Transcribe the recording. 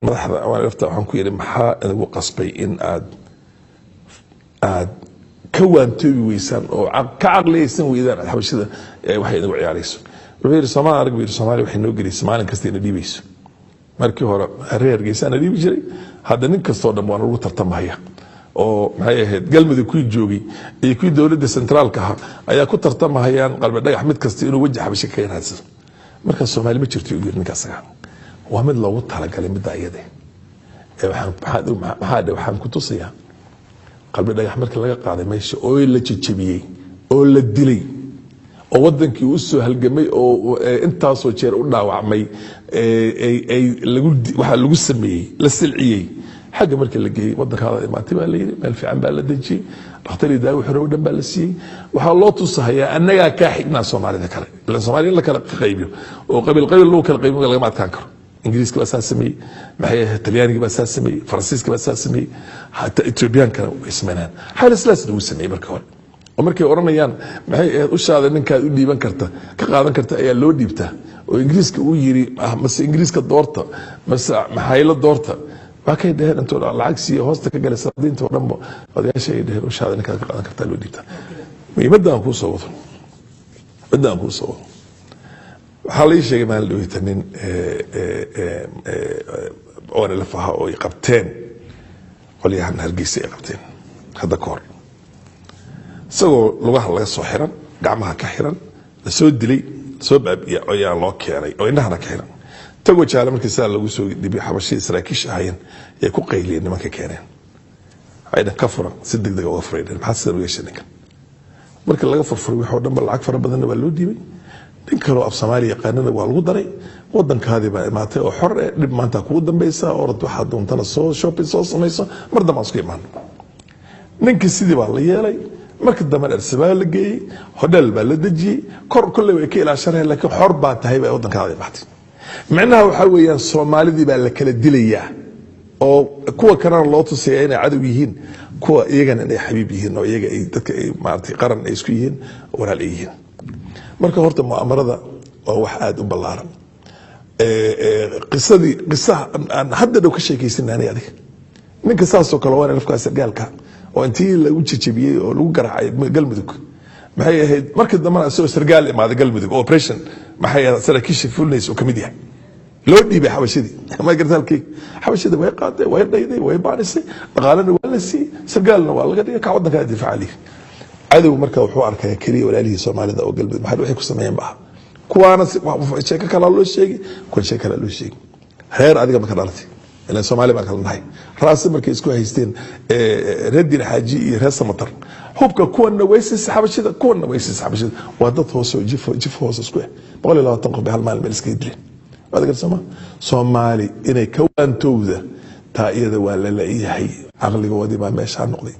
Madaxda ONLF-ta waxaan ku yidhi, maxaa idinku qasbay in aad ka waantoobi weysaan oo ka caqliyaysan weydaan aad xabashida waxay idinku ciyaarayso? Wuxuu yidhi, Soomaali arag buu yidhi, Soomaaliya waxay noo gelaysa maalin kasta ina dhiibayso. Markii hore reer Hargeysa na dhiibi jiray, hadda nin kastoo dhan waa lagu tartamaya oo maxay ahayd, Galmudug kuwii joogay iyo kuwii dowladda centraalka ahaa ayaa ku tartamahayaan Qalbi Dhagax, mid kasta inuu weji xabashi kaga raadsado. Marka Soomaali ma jirto, uu yiri ninka asaga. Waa mid loogu talagalay midda iyada ee maxaa dhe, waxaan ku tusayaa Qalbi Dhagax markii laga qaaday meesha oo la jejebiyey oo la dilay oo wadankii u soo halgamay oo intaasoo jeer u dhaawacmay waxaa lagu sameeyey, la silciyey. Xagga markii la geeyey, wadankaada imaatay baa la yidhi, meel fiican baa la dejiyey, dhakhtarii daawo xore o dhan baa la siiyey. Waxaa loo tusahayaa annagaa kaa xignaa Soomaalida kale, ilan Soomaaliya in la kala qaybiyo oo qabiil qabiil lagu kala qaybiyo lagama adkaan karo. Ingiriiska baa saa sameeyey, maxay ahayd, Talyaaniga baa saa sameeyey, Faransiiska baa saa sameeyey, hataa Ethiopiaankana way sameynayaan. Xayla Silaas lagu sameeyey marka hore oo markay odhanayaan, maxay ahayd, ushaada ninkaad u dhiiban karta ka qaadan karta ayaa loo dhiibtaa, oo Ingiriiska uu yiri, mase Ingiriiska doorta mase maxaylo doorta, waa kay dheheen intuu lacag siiyo hoosta ka galay salaadiinta oo dhanba odayaasha ay dheheen, ushaada ninkaad ka qaadan kartaa loo dhiibtaa. Muhiimadda aan kuu soo wado, midda aan kuu soo wado, waxaa la ii sheegay maalin dhaweyta nin ONLF ahaa oo ay qabteen qolyahan Hargeysa, ay qabteen hadda ka hor, isagoo lugaha laga soo xiran, gacmaha ka xiran, lasoo dilay, lasoo baabi'iyey ayaa loo keenay oo indhahana ka xiran. Tagoo jaale markii sidaa lagu soo dhibay, xabashidii saraakiisha ahaayeen ayay ku qayliyeen nimanka keeneen. Waxay dhan ka furan, si deg dega uga furay, maxaa sidan u yeeshay ninkan? Markii laga furfuray wixii oo dhan ba, lacag fara badanna waa loo dhiibay, nin kaloo af Soomaaliya yaqaanana waa lagu daray. Wadankaadii baa imaatay oo xor eh, dhib maanta kugu dambaysa, orod, waxaad doontana soo shopping soo samayso, mar dambe aan isku imaano. Ninkii sidii baa la yeelay. Marka dambe Arsabaa la geeyey, hodheel baa la dejiyey, kor kolley way ka ilaashanayaan, laakiin xor baa tahay bay wadankaada imaatay. Micnaha waxaa weeyaan, Soomaalidii baa la kala dilayaa oo kuwa kalena loo tusaya inay cadow yihiin, kuwa iyagana inay xabiib yihiin oo iyaga ay dadka ay maaragtay qaran ay isku yihiin, walaal ay yihiin. Marka horta mu'amarada waa wax aada u ballaaran. Qisadii qisaha aan hadda dhow ka sheekaysananay adiga, ninka saasoo kale waa nafkaa sargaalka oo intii lagu jejebiyey oo lagu garaacay Galmudug, maxay ahayd, markii dambena isagoo sargaal imaaday Galmudug, operation, maxay ahayd, saraakiisha fulinaysa oo kamid yahay, loo dhiibay xabashadii. Ma garta halkii xabashadii way qaaday, way dhayday, way baanisay, dhaqaalena waa la siiyey, sargaalna waa laga dhigay, ka wadankaa difaaca lihi. Cadow marka wuxuu arkaya keliya walaalihii Soomaalida oo Galmudug. Maxay waxay ku sameeyeen maaha, kuwaana sheeko kalaa loo sheegi, kuwan sheeko kalaa loo sheegi. Reer adiga marka dhalatay, ilan Soomaali baan kala nahay, raasi markay isku haysteen reer Diin Xaaji iyo reer Samatar, hubka kuwanna way siisay xabashida, kuwanna way siisay xabashida. Waa dad hoose oo jif jif hoose isku ah. 120 qof bay hal maalin meel iskaga dileen. Waad garta sooma? Soomaali inay ka waantowda taa iyada waa la leeyahay, caqligoodii baa meeshaa noqday.